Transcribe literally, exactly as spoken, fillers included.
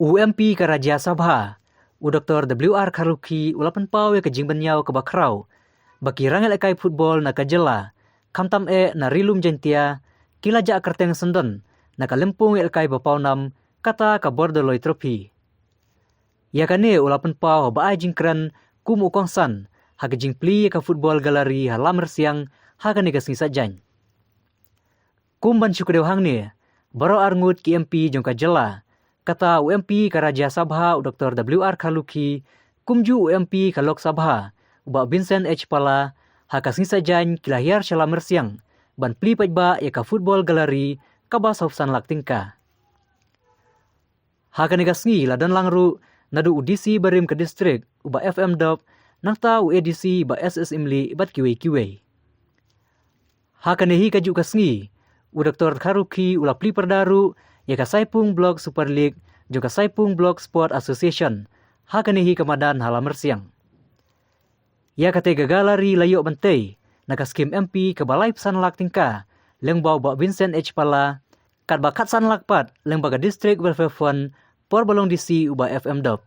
U M P ka Rajya Sabha, u Doctor W R Kharlukhi u la pynpaw ïa ka jingbynñiaw kaba khraw ba ki rangïalehkai football na ka jylla, khamtam eh na Ri-lum Jaintia, ki la jah kyrteng syndon na ka lympung ïalehkai ba pawnam, kata ka Bordoloi Trophy. Ïa kane u la pynpaw haba ai jingkren kum u kongsan ha ka jingplie ïa ka football gallery ha Lamyrsiang ha kane ka sngi Saitjaiñ. Kum ban shu kdew hangne, baroh arngut ki M P jong ka jylla, kata u M P ka Rajya Sabha u Doctor W R Kharlukhi, kumjuh u M P ka Lok Sabha u Bah Vincent H Pala, ha ka sngi Saitjaiñ ki la hiar sha Lamyrsiang ban plie paidbah ïa ka football gallery kaba sawphew san lak tyngka. Ha kane ka sngi la don lang ruh naduh u D C barim ka district u Bah F M Dop, nangta u A D C Bah S S Imli bad kiwei kiwei. Ha kane hi kajuh ka sngi, u Doctor Kharlukhi u la plie pyrda ruh ïa ka Saipung Block Super League jong ka Saipung Block Sport Association ha kane hi ka madan ha Lamyrsiang. Ïa katei ka gallery la ïoh ban tei na ka skim M P kaba laiphew san lak tyngka lyngba u Bah Vincent H Pala, katba khatsan lak pat lyngba ka District Welfare Fund por ba long D C u Bah F M Dop.